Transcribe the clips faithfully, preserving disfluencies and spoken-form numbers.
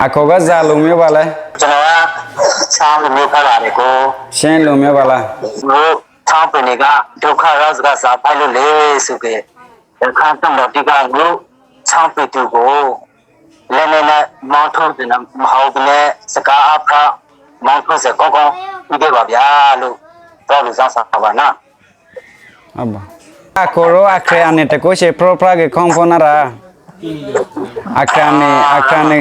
အကိုက ဘာလုပ်မျိုးပါလဲ။ ကျွန်တော်က ချောင်းလူမျိုး ဖြစ်ပါတယ်ကို။ ချင်းလူမျိုးပါလား။ တို့ ချောင်းပင်တွေက ဒုက္ခရောက်စကား ဘာဖြစ်လို့လဲဆိုပြီး ရခိုင်တပ်မတော် အဓိက တို့ ချောင်းပင်သူကို လက်နက်နဲ့ မောင်းထုတ်တယ်နော် မဟုတ်ဘဲနဲ့ စကားအားဖြင့် မောင်းထုတ်စေ ကောင်းကောင်း သိခဲ့ပါဗျာလို့ ပြောလို စကားပါနော်။ ဟုတ်ပါ။ အကိုတို့ အခရံာ်အနေ တစ်ခုရှိ ပြောပြခဲ့ ကောင်းကောင်း နားရ။ အခရံာ်အနေ အခရံာ်အနေ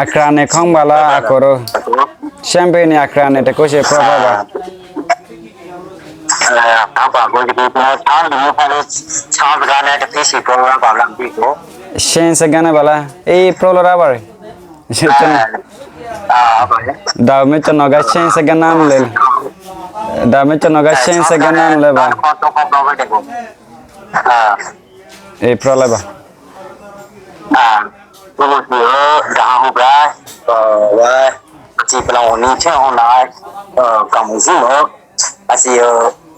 အခရံာ်အနေ ကောင်းပါလား အကိုတို့။ ချင်းပြည်နယ် အခရံာ်အနေ တစ်ခုရှိ ပြောပြပါ။ အဲ ဟုတ်ပါ ကိုကြီး ကျွန်တော် ချောင်းလူမျိုး ဖြစ်လို့ ချောင်းစကားနဲ့ တစ်ခုရှိ ပြောပြပါလား မသိဘူး။ ချင်းစကားနဲ့ပါလား။ အေး ပြောလို့ရပါတယ်။ အဲ ဟုတ်ပါ။ ဒါပေမဲ့ ကျွန်တော်က ချင်းစကားနားမလည်။ ဒါပေမဲ့ ကျွန်တော်က ချင်းစကားနားမလည်ပါ။ အဲ အဲ ပြောလိုက်ပါ။ အဲ ကိုယ့်ကိုယ်စီ ဒါဟုတ်ပါ။ အဲ ဝဲ အစီပလောင်နေချင်အောင်လာ အဲ ကမ္ဘာကြီးနော်။ အစီ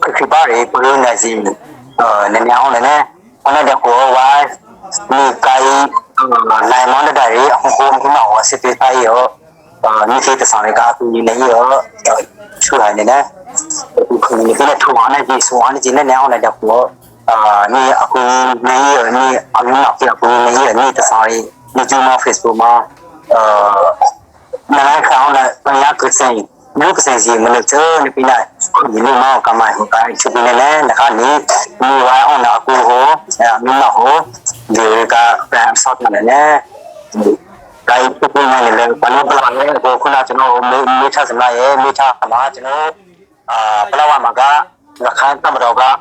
ခရစ်ပါရီ ပရိသတ်စီ အဲ နည်းနည်းအောင်လည်း ဟိုနေ့တည်းကဝါ မီးကါအံၤ အဲ နိုင်မွန်းတဒါရီ အဟို ဟို ဟို ဟို စစ်ပေးထားရော အဲ မီးခေတ်တဆောင်တွေက အကူအညီနဲ့ရော အဲ ဆူလာနေတယ်။ အခု ခုနက ထူအောင်နဲ့ ဒီ ဆူအောင်နဲ့ ဒီနဲ့ နဲ့ အောင်နဲ့ တည်းက အဲ မီးအကူအညီနဲ့ရော မီးအမျိုးနောက် အကူအညီနဲ့ရော မီးတဆောင်ရီ မီး YouTube မှာ Facebook မှာ အဲ နံပါတ် ခေါင်းနဲ့ ပညာကစင် လူကစင်စီ မလို့ ကျိုး နပီးနၢ် ခုနစ် မင်းမောင် ကမ္ဘာ့ ဟို ကအိုင် ချူပီ နဲ့ နဲ့ နခါ နီ မီးဝါ အောင်နဲ့ အကူ ဟို အဲ မင်းမောင် ဟို ဒီက ပြန် ဆောက် ပြန် နဲ့ ကအိုင် ချူပီ နဲ့ လည်း ဘာလို့ ဘယ်လောက် လဲ အခု ခုန ကျွန်တော် မေး မေးထားစမ်း ရဲ့ မေးထားမှာ ကျွန်တော် အာ ပလက်ဝမှာက ရခိုင်တပ်မတော်က အာ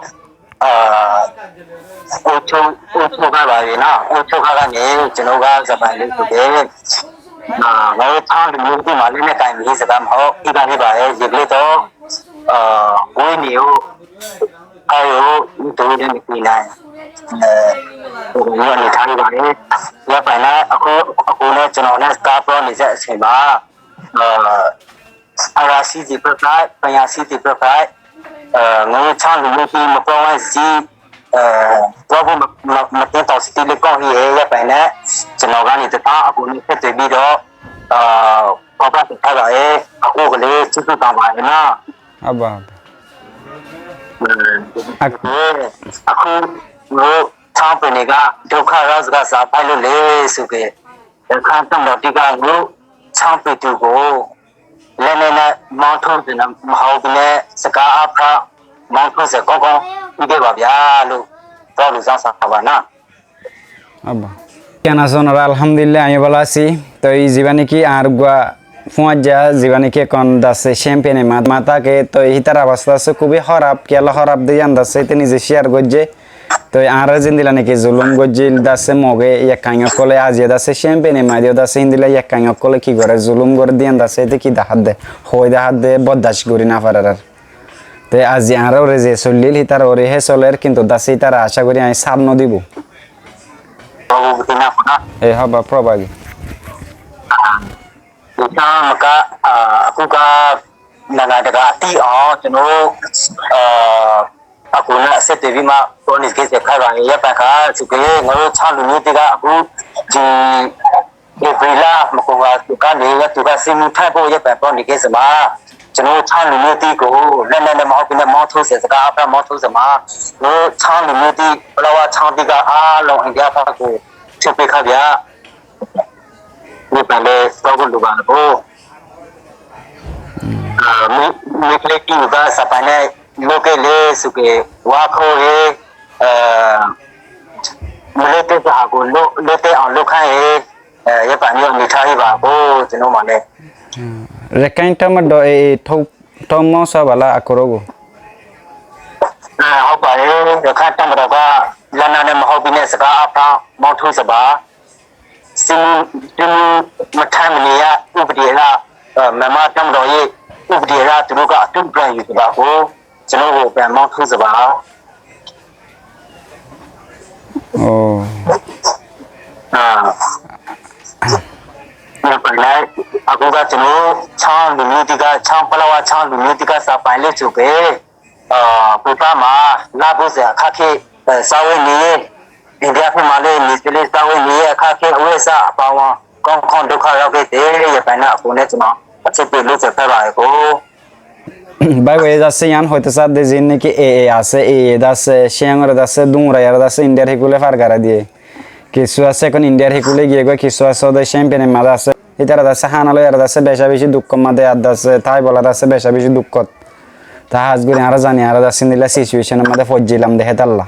အုပ်ချုပ် အုပ်ချုပ်ထားပါတယ်နော်။ အုပ်ချုပ်ထားတာနဲ့ ကျွန်တော်က ဂျပန်လေး ဖြစ်တယ်။ အာ ငါတို့ ချောင်းလူမျိုးတွေမှာ လက်နက်ကိုင် မီးစကားမဟုတ် ပြီးသားဖြစ်ပါတယ်။ ဒီကနေ့တော့ အာ ဝိုင်းနေဦး အဲလို တူဝိုင်းနေပြီနိုင် အဲ ဟို အနေထား ဖြစ်ပါတယ်။ ရပ်ပိုင်နဲ့ အခု အခုနဲ့ ကျွန်တော်နဲ့ စကားပြောနေတဲ့အချိန်မှာ အာ အရာရှိတွေ ဖြစ်ဖြစ်၊ ပညာရှိတွေ ဖြစ်ဖြစ်၊ အဲ ငါတို့ ချောင်းလူမျိုးတွေ မပြောဝံစီ အဲ ပြောဖို့ မ မ မသင့်တော်စီ လေး ကောင်းကြီးရဲ့ ရပ်ပိုင်နဲ့ ကျွန်တော်ကနေ တဆင့် အကူအညီ ဆက်သွယ်ပြီးတော့ အာ ခေါ်ပြတင်ထားပါတယ်။ အခုကလေး ကျေးဇူးတင်ပါတယ်နော်။ ဟုတ်ပါ။ အဲ အခု အခု ငါတို့ ချောင်းပင်တွေက ဒုက္ခရောက်စကား ဘာဖြစ်လို့လဲဆိုပြီး ရခိုင်တပ်မတော် အဓိက ငါတို့ ချောင်းပင်သူကို လက်နက်နဲ့ မောင်းထုတ်တယ်နော် မဟုတ်ဘဲနဲ့ စကားအားဖြင့် မောင်းထုတ်စေ ကောင်းကောင်း သိခဲ့ပါဗျာလို့ ပြောလို စကားပါနော်။ Abba. Kiyana sonora, alhamdulillah, añí bála así. Toi zibá niki añár uggúa fúañjja, zibá niki ekkán dase champion e ma-, matá ke, toi hítar abasta asé kúbi hóraf, kiyólla hóraf de yían dase, íte nize share goijjé. Toi añáre zendilla niki zulum goijjé, dase Moge, Yakkain ókkole, aziya dase champion e maidiyó dase híndilla Yakkain ókkole ki goré, zulum goré de yían dase, íte ki dahádde, hoi dahádde, boddac gorí nofarer. Te azi añára uore ze soillíl, hítar uore hé soler, kintu dase ítara acá gorí añí sáth nodibó. E hába, probagi. Ítara maka, a, akúka nana daga atí añó, tino, a, akúna sete bíma, tóni ke se kába, yá pa ká, suke, ngaro chá lu ni tíka, akú, ji, April lá, makowa tuka ni, yá tuka sí mú tháipo yá pa pon ni ke sama. Chano chá lu ni tí ko, lé lé lé ma hó pi na mó thó se saka, apra mó thó sama. Nó chá lu ni tí, palawa chá tí ka, a long India pa ko, thú pe kha bya. Ni pa le, ko ko lu ba ko. A, mi, mi kle ki ba sa pa ne, lo ke le su ke, wa ko e, a, mi le te sa ko, lo, le te a lo kha e. အဲ ရပ်ပိုင်မြို့ အနေအထားကြီးပါ။ အခု ကျွန်တော်မှလည်း။ ရခိုင်တပ်မတော် AA ထုတ် ထုတ်မောင်းစားပါလား အကိုတို့ကို။ အဲ ဟုတ်ပါတယ်။ ရခိုင်တပ်မတော်က လက်နက်နဲ့ မဟုတ်ဘဲနဲ့ စကားအားဖြင့် မောင်းထုတ်စပါ။ စစ်မှု စစ်မှုမထမ်းမနေရ ဥပဒေအရ အဲ မြန်မာ့တပ်မတော်ရဲ့ ဥပဒေအရ သူတို့က အတုအပျံယူစပါကို ကျွန်တော်ကို ပြန်မောင်းထုတ်စပါ။ အို။ အာ။ နောက်ပိုင်းလည်း အခုက ကျွန်တော် ချောင်းလူမျိုးတွေက ချောင်း ပလက်ဝချောင်းလူမျိုးတွေက စာပိုင်လို့ဆိုပြီး အာ ပူပန်မှာ လမ်းပူဇော်အခက်အခဲ အဲ စားဝတ်နေရေး အိန္ဒိယဘက်မှာလည်း နေစလေး စားဝတ်နေရေးအခက်အခဲ အဝတ်အစားအပါအဝင် Kon kon duk hó ke de ye pai na kune tuma. Ache pe lu che pe bai ko. Bái, bái, e dase yián hoitó sádde, ziín niki A A asé, A A dase, Cíangoré dase, Dúmuraiyaré dase, Indiyar híkule far garai diyé. Kissú asé, ehón Indiyar híkule giyé goi, kissú asé óde Cempiyanor mazé asé. Ítara dase hána loiyaré dase beca beci dukkór mazé, ar dase táibolla dase beca beci dukkót. Te hás gorí añára zani, añára dase endilla sicúeconor mazé foijjílam de hétolla.